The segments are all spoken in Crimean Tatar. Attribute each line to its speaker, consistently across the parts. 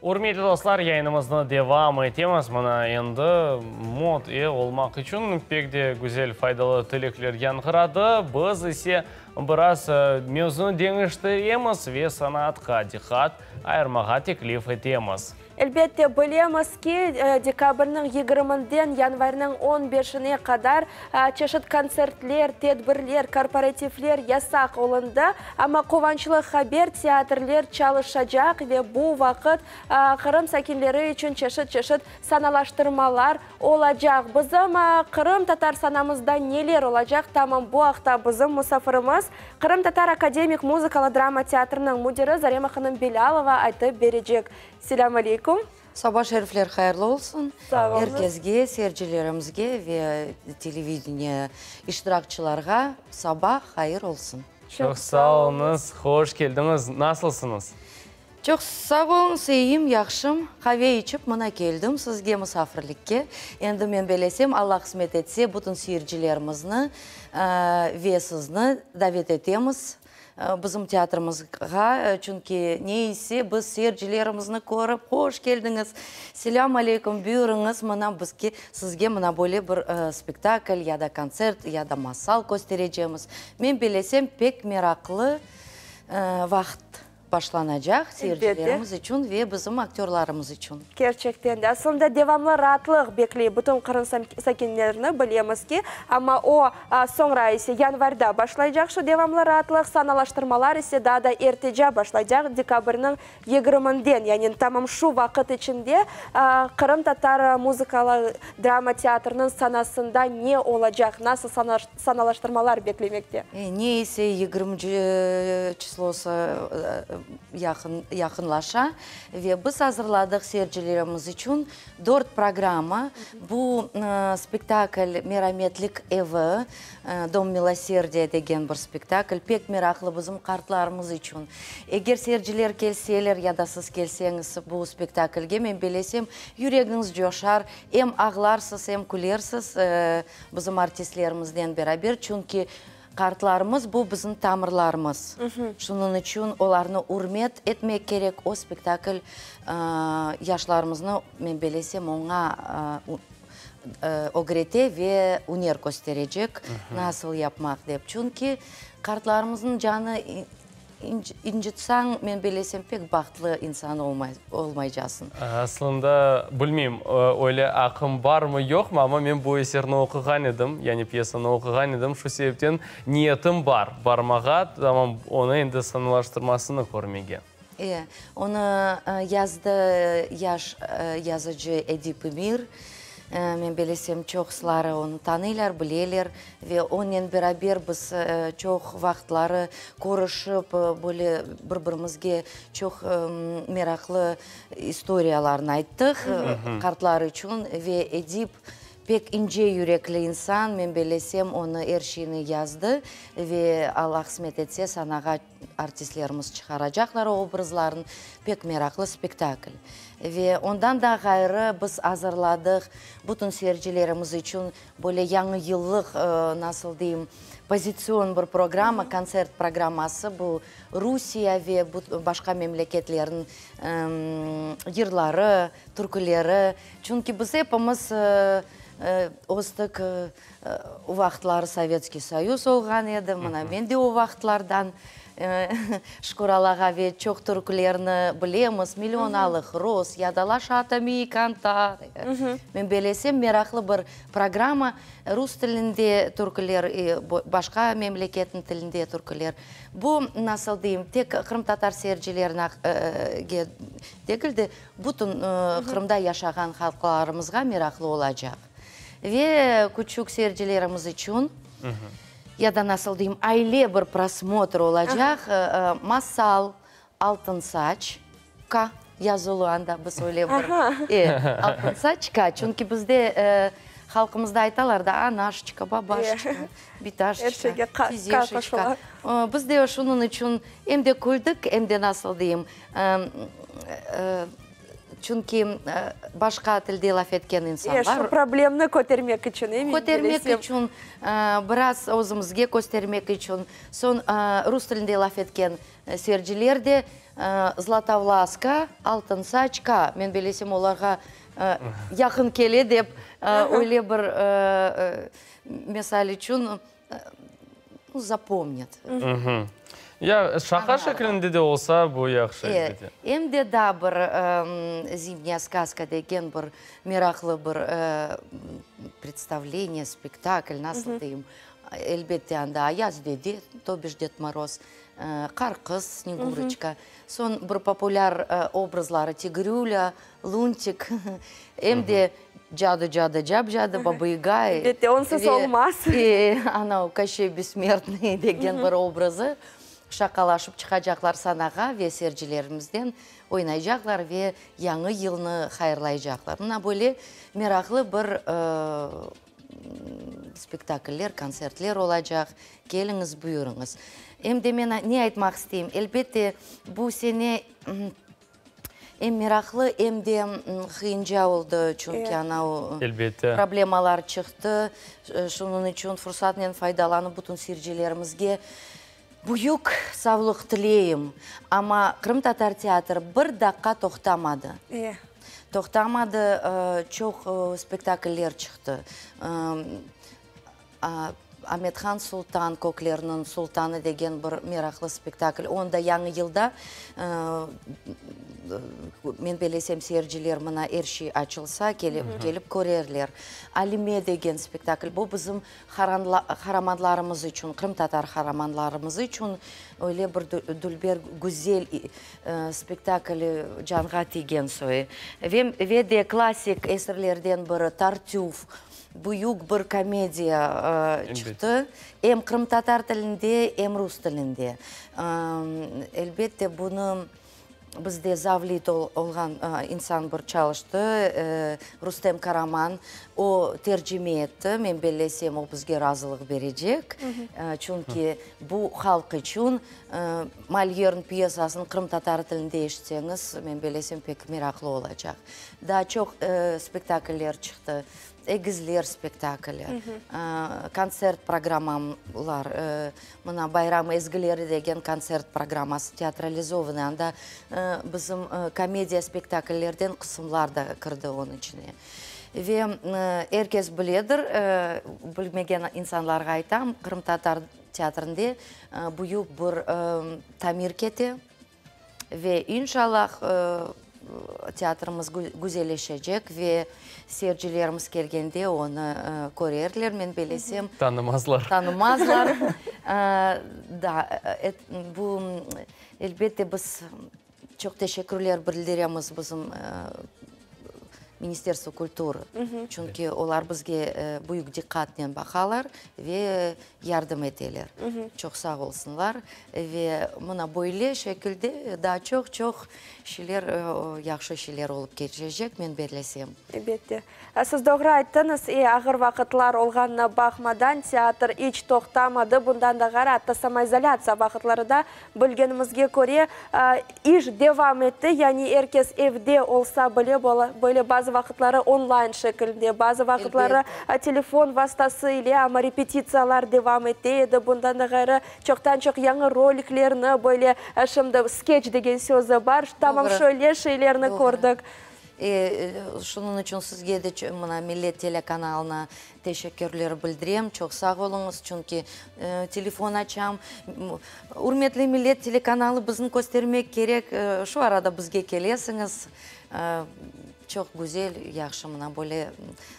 Speaker 1: Ürmetli dostlar, yayınımıznı devam etemiz. Mına endi mod e olmaq içün pek de güzel, faydalı tilekler yañğıradı. Biz ise biraz mevzunı deñiştiremiz ve sanatqa diqqat ayırmağa teklif etemiz.
Speaker 2: Elbette, bilemiz ki, dekabrniñ yigirminden yanvarniñ on beşine qadar çeşit kontsertler, tedbirler, korporativler yasaq olundı. Amma quvançlı haber, teatrler çalışacaq ve bu vaqıt Qırım sakinleri içün çeşit-çeşit sanalaştırmalar olacaq. Bizim qırımtatar sanamızda neler olacaq, tamam bu aqta bizim musafirimiz, Qırımtatar akademik muzıkalı-drama teatriniñ müdiri Zarema hanım Belâlova aytıp berecek. Selâm aleyküm.
Speaker 3: Saba şerifler hayırlı olsun.
Speaker 2: Sağ oluñız.
Speaker 3: Er kesge, seyircilerimizge ve televideniye iştirakçılarğa saba hayır olsun.
Speaker 1: Çoq sağ oluñız, hoş keldiñiz. Nasılsıñız?
Speaker 3: Çoq sağ oluñız, iyim, yahşım. Qave içip mına keldim sizge musafirlikke. Endi men belesem, Alla qısmet etse, bütün seyircilerimizni ve sizni davet etemiz Bizim teatrimizğa, çünki ne ise biz seyircilerimizni körip, hoş keldiñiz, selâm aleyküm, buyurıñız, mına bizge, sizge mına böyle bir spektakl ya da kontsert, ya da masal kösterecemiz. Men bilesem, pek meraqlı vaqıt başlanacaq seyircilerimiz içün ve bizim aktörlarımız içün.
Speaker 2: Kerçekten de. Aslında devamlı raatlıq bekley bütün Qırım sakinlerini, bilemiz ki. Amma o, soñra ise yanvarda başlaycaq şu devamlı raatlıq, sanalaştırmalar ise daa da erteca başlaycaq, dekabrniñ yigirminden, yani tamam şu vaqıt içinde Qırımtatar muzıkalı drama teatriniñ sanasında ne olacaq, nasıl sanalaştırmalar beklemekte?
Speaker 3: Ne ise yigirminci çıslosı yaqın, yaqınlaşa. Ve biz azırladıq seyircilerimiz içün dört programma. Bu spektakl Merametlik evi, Dom miloserdiya, degen bir spektakl. Pek meraqlı bizim qartlarımız içün. Eger seyirciler kelseler ya da siz kelseñiz bu spektaklge, men belesem, yüregiñiz coşar, em ağlarsız, em külersiz bizim artistlerimiznen beraber, çünki Qartlarımız, bu bizim tamırlarımız. Şunıñ içün olarnı ürmet etmek kerek. O spektakl yaşlarımıznı, men belesem, oña ögrete ve üner kösterecek, nasıl yapmaq dep. Çünki qartlarımıznıñ canı İncitsañ, men belesem, pek bahtlı insan olmaycasıñ.
Speaker 1: Aslında, bilmeyim, öyle aqım barmı, yoqmı, amma men bu eserni oquğan edim, yani pyesanı oquğan edim, şu sebepten niyetim bar, barmağa, tamam, onı endi sanalaştırmasını körmege.
Speaker 3: E, onı yazdı yaş yazıcı Edip Emir. Men belesem, çoqsuları onı tanıylar, bileler. Ve onen beraber biz çoq vaqıtları körüşip, böyle bir-birimizge çoq meraqlı istoriyalarnı ayttıq qartlar içün. Ve Edip pek ince yürekli insan, men bellesem, onı er şeyni yazdı ve Alla qısmet etse, sanağa artistlerimiz çıqaracaqlar o obrazlarnı. Pek meraqlı spektakl. Ve ondan da ğayrı biz azırladıq bütün seyircilerimiz içün Böyle yañı yıllıq, nasıl deyim, pozitsion bir programma, kontsert programması, bu Rusiye ve başqa memleketlerniñ yırları, türküleri. Çünki biz epimiz östik, o vaqıtları Sovetskiy Soyuz olğan edi, mına men de o vaqıtlardan, şükür Allağa, ve çoq türkülerni bilemiz, Million alıq roz ya da Laşata mi kanta. Men belesem, meraqlı bir programma, rus tilinde türküler, başqa memleketniñ tilinde türküler. Bu, nasıl deyim, tek qırımtatar seyircilerine degil de, bütün Qırımda yaşağan halqlarımızğa meraqlı olacaq. Ve küçük seyircilerimiz içün, ya da nasıl deyim, aile bir prosmotr olacaq, masal, Altın saç, ka, yazılı anda, biz öyle bir, e, altın saç, ka, çünki bizde halqımızda aytalar da, anaşçka, babaşçka, bitaşçka, tizешечka. Biz de şunıñ içün em de küldik, em de nasıl deyim, Çünki başqa tilde laf etken insanlar.
Speaker 2: Şu problemni kötermek içün, e, men
Speaker 3: Kötermek içün, biraz özümizge köstermek içün. Soñ rus tilinde laf etken seyirciler de Zlatovlaska, Altınsaçka, men bilesem, olarğa yaqın kele dep, öyle bir misal içün zapomnât.
Speaker 1: Ya, şaqa şeklinde de olsa, bu yahşı, elbette.
Speaker 3: Em de daa bir Zimnyaya skazka degen bir meraqlı bir predstavleniye, spektakl, nasıl deyim, elbette, anda Ayaz dede, to biş Ded Moroz, Qar qız, Sneguroçka, soñ bir populâr obrazları Tigrülâ, Luntik, em de Cadı, cadı, cap-cadı, Baba Yaga.
Speaker 2: Elbette, onsız olmaz.
Speaker 3: Ve ana, o Köşçey bessmertnıy degen bir obrazı şaqalaşıp çıqacaqlar sanağa ve seyircilerimizden oynaycaqlar ve Yañı yılnı hayırlaycaqlar. Mına böyle meraqlı bir spektakller, kontsertler olacaq. Keliñiz, buyurıñız. Em de men ne aytmaq isteyim, elbette, bu sene Em meraqlı, em de qıyınca oldı, çünki ana o problemalar çıqtı. Şunıñ içün fursatnen faydalanıp, bütün seyircilerimizge büyük savlıq tileyim. Amma qırımtatar teatri bir daqqa toqtamadı. Toqtamadı, çoq spektakller çıqtı. Amethan Sultan, Köklerniñ sultanı degen bir meraqlı spektakl. Onı da yañı yılda, men belesem, seyirciler mına er şey açılsa, kelip körerler. Alime degen spektakl. Bu bizim qaramanlarımız içün, qırımtatar qaramanlarımız içün öyle bir dülber, güzel spektakl, canğa tiygen soyu. Ve de klassik eserlerden biri Tartüf. Büyük bir komediya çıqtı, em qırımtatar tilinde, em rus tilinde. Elbette, bunı bizde zavlit olğan insan bir çalıştı, Rustem Karaman, o tercime etti, men bellesem, o bizge razılıq berecek, çünki bu halq içün Molyerniñ pyesasını qırımtatar tilinde eşitseñiz, men bellesem, pek meraqlı olacaq. Daa çoq spektakller çıqtı. Egizler spektakli, kontsert programmalar, mına Bayram ezgileri degen kontsert programması teatralizovanıy, anda bizim komediya spektakllerden qısımlar da kirdi onıñ içine. Ve er kes biledir, bilmegen insanlarğa aytam, qırımtatar teatrinde büyük bir tamir kete. Ve inşallah teatrımız güzelleşecek ve seyircilerimiz kelgende onı körerler, men belesem.
Speaker 1: Tanımazlar.
Speaker 3: Tanımazlar. Da, bu, elbette, biz çoq teşekkürler bildiremiz bizim Ministerstvo kulturı, çünki olar bizge büyük diqqatnen baqalar ve yardım eteler. Çoq sağ olsunlar. Ve mına böyle şekilde daa çoq-çoq şeyler, yahşı şeyler olıp keçecek, men bellesem.
Speaker 2: Elbette. Siz doğru ayttıñız, e, ağır vaqıtlar olğanına baqmadan, teatr iç toqtamadı. Bundan da ğayrı, atta samoizolâtsiya vaqıtları da, bilgenimizge köre, iş devam etti. Yani er kes evde olsa bile, böyle bazı vaqıtları onlayn şekilde, bazı vaqıtları telefon vastası ile, amma repetitsiyalar devam ete edi. Bundan da ğayrı, çoqtan-çoq yañı roliklerni, böyle şimdi skeç degen sözü bar, tamam şöyle şeylerni kördik.
Speaker 3: Şunıñ içün sizge de, mına, Millet telekanalına teşekkürler bildirem. Çoq sağ oluñız, çünki telefon açam. Ürmetli Millet telekanalı bizni köstermek kerek, şu arada bizge kelesiñiz. Çoq güzel, yahşı, mına böyle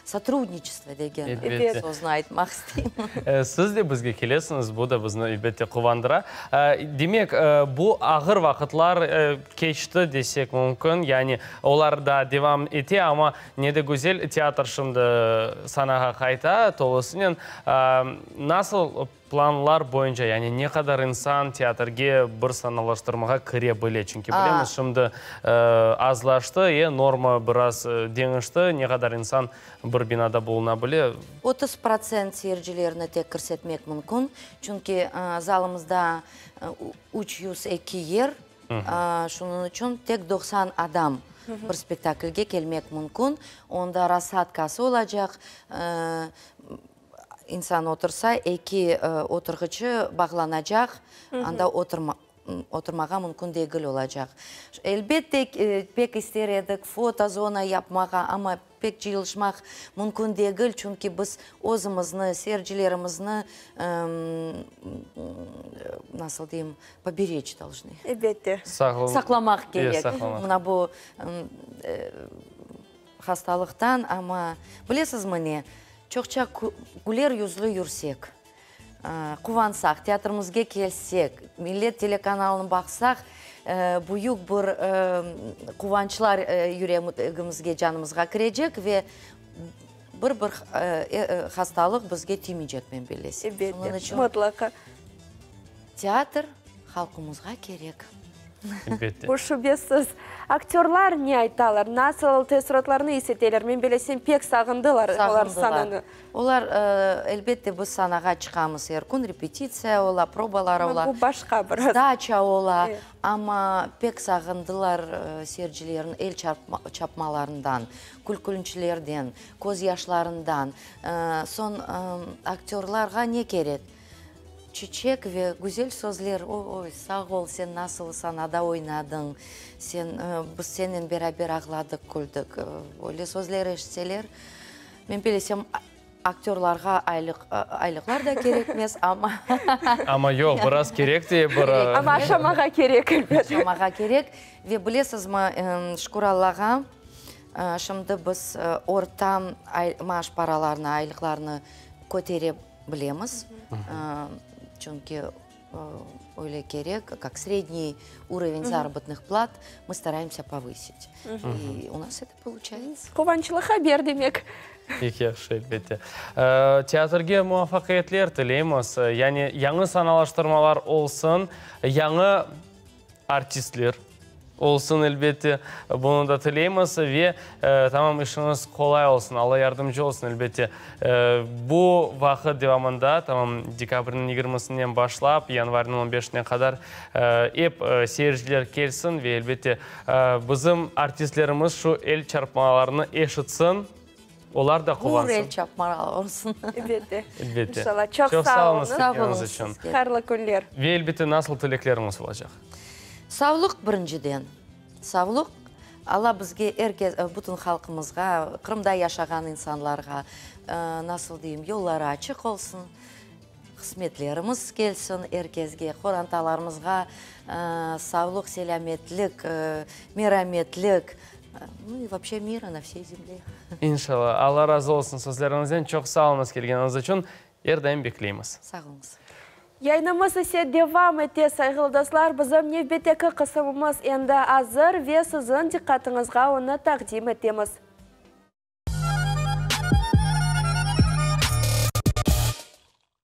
Speaker 3: sotrudniçestvo degen sözni aytmaq isteyim.
Speaker 1: Siz de bizge kelesiñiz, bu da bizni, elbette, quvandıra. Demek, bu ağır vaqıtlar keçti desek mümkün, yani olar daa devam ete, amma ne de güzel, teatr şimdi sanağa qayta tolusınen. Nasıl planlar boyunca, yani ne qadar insan teatrge bir sanalaştırmağa kire bile? Çünki bilemiz, şimdi azlaştı, norma biraz deñişti, ne qadar insan bir binada buluna bile?
Speaker 3: 30% seyircilerni tek kirsetmek mümkün, çünki zalımızda 302 yer, şunıñ içün tek 90 adam. Bir spektaklge kelmek mümkün. Onda rassadkası olacaq, insan otursa, eki oturğıçı bağlanacaq, anda oturmağa mümkün degil olacaq. Elbette, pek ister edik fotozona yapmağa, amma pek cıyılışmaq mümkün degil, çünki biz özümizni, seyircilerimizni, nasıl deyim, pobereç dolžnı.
Speaker 2: Elbette.
Speaker 3: Saqlamaq kerek. Mına bu hastalıqtan, amma bilesizmi ne, çoqça güler yüzlü yürsek, quvansaq, teatrimizge kelsek, Millet telekanalını baqsaq, büyük bir quvançlar yüregimizge, canımızğa kirecek ve bir-bir hastalıq bizge tiymeycek, men bellesem.
Speaker 2: Elbette, mıtlaqa.
Speaker 3: Teatr halqımızğa kerek.
Speaker 1: Elbette.
Speaker 2: Bu şübesiz. Aktörlar ne aytalar, nasıl teessuratlarnı is eteler? Men bilesem, pek sağındılar olar sananı.
Speaker 3: Olar, elbette, biz sanağa çıqamız er kün, repetitsiya ola, probalar ola.
Speaker 2: Bu başqa biraz.
Speaker 3: Sdaça ola, amma pek sağındılar seyircilerniñ el çapmalarından, külkünçlerden, közyaşlarından. Soñ aktörlarğa ne kerek? Çiçek ve güzel sözler, Oy, sağ ol, sen nasıl sanada oynadıñ, sen, biz senen beraber ağladıq, küldik. Öyle sözler eşitseler, men bilesem, aktörlarğa aylıq, aylıqlar da kerekmez, amma.
Speaker 1: Amma yoq, biraz kerek de bir.
Speaker 2: Amma aşamağa kerek, elbet.
Speaker 3: Aşamağa kerek. Ve bilesizmi, şükür Allağa, şimdi biz orta maaş paralarını, aylıqlarını kötere bilemiz, çünki öyle kerek, kak sredniy uroven zarabotnıh plat mı staraemsâ povısit. İ u nas eto poluçayetsâ.
Speaker 2: Quvançlı haber, demek.
Speaker 1: Pek yahşı, elbette. Teatrge muvafaqiyetler tileymiz. Yani yañı sanalaştırmalar olsun, yañı artistler olsun, elbette, bunı da tileymiz ve tamam işiñiz qolay olsun, Alla yardımcı olsun, elbette. Bu vaqıt devamında, tamam dekabrniñ yigirmisinden başlap, yanvarniñ on beşine qadar ep seyirciler kelsin ve, elbette, bizim artistlerimiz şu el çarpmalarını eşitsin, olar da quvansın.
Speaker 3: Gür el çarpmalar olsun.
Speaker 2: Elbette.
Speaker 1: Elbette.
Speaker 2: İnşallah. Çoq
Speaker 1: Çoq
Speaker 2: sağ
Speaker 1: sağ oluñız
Speaker 2: oluñız.
Speaker 3: Sağ
Speaker 1: kelgeniñiz
Speaker 3: oluñız
Speaker 1: içün.
Speaker 3: sizge.
Speaker 2: Hayırlı künler.
Speaker 1: Ve, elbette, nasıl tilekleriñiz olacaq?
Speaker 3: Savlıq birinciden. Savlıq, Alla bizge, er kes, bütün halqımızğa, Qırımda yaşağan insanlarğa, nasıl deyim, yolları açıq olsun, qısmetlerimiz kelsin er kesge, qorantalarımızğa savlıq, selâmetlik, merametlik, nu i voobşe mira na vsey zemle.
Speaker 1: İnşalla. Alla razı olsun sözleriñizden. Çoq sağ oluñız kelgeniñiz içün. Er daim bekleymiz.
Speaker 3: Sağ oluñız.
Speaker 2: Yayınımız ise devam ete, sayğılı dostlar, bizim nevbetteki qısımımız endi azır ve siziñ diqqatıñızğa onı taqdim etemiz.